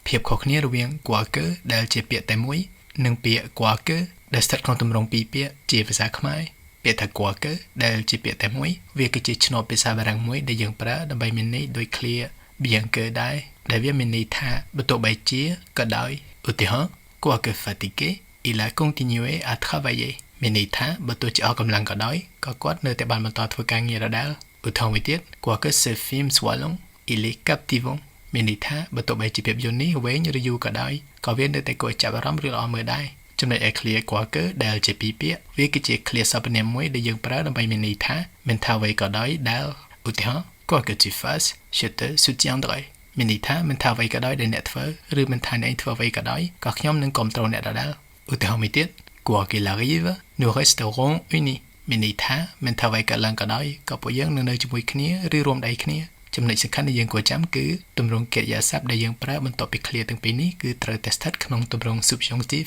ភាពខុសគ្នារវាង quoique ដែលជាពាក្យតែមួយ និងពាក្យ quoique ដែលស្ថិតក្នុងទម្រង់ពីរពាក្យជាភាសាខ្មែរពាក្យថា quoique ដែលជាពាក្យតែមួយវាគឺជាឈ្នាប់ភាសាបារាំងមួយដែលយើងប្រើដើម្បីមានន័យដូចឃ្លា bien que ដែរដែលវាមានន័យថាបើទោះបីជាក៏ដោយឧទាហរណ៍ Quoique fatigué, il a continué à travailler. មានន័យថាបើទោះជាអស់កម្លាំងក៏ដោយក៏គាត់នៅតែបានបន្តធ្វើការងារដដែលឧទាហរណ៍មួយទៀត Quoique ce film soit long, il est captivant. មានន័យថាបើទោះបីជាភាពយន្តនេះវែងឬយូរក៏ដោយក៏វានៅតែគួរឲ្យចាប់អារម្មណ៍ឬល្អមើលដែរចំណែកឯឃ្លា quoique ដែលជាពីរពាក្យវាគឺជាឃ្លាសព្វនាមមួយដែលយើងប្រើដើម្បីមានន័យថាមិនថាអ្វីក៏ដោយដែលឧទាហរណ៍ Quoi que tu fasses, je te soutiendrai. មានន័យថាមិនថាអ្វីក៏ដោយដែលអ្នកធ្វើឬមិនថាអ្នកឯងធ្វើអ្វីក៏ដោយក៏ខ្ញុំនឹងគាំទ្រអ្នកដដែលឧទាហរណ៍មួយទៀត Quoi qu'il arrive, nous resterons unis. មានន័យថាមិនថាអ្វីកើតឡើងក៏ដោយក៏ពួកយើងនឹងនៅជាមួយគ្នាឬរួមដៃគ្នាចំណុចសំខាន់ដែលយើងគួរចាំគឺទម្រង់កិរិយាសព្ទដែលយើងប្រើបន្ទាប់ពីឃ្លាទាំងពីរនេះគឺត្រូវតែស្ថិតក្នុងទម្រង់ subjonctif.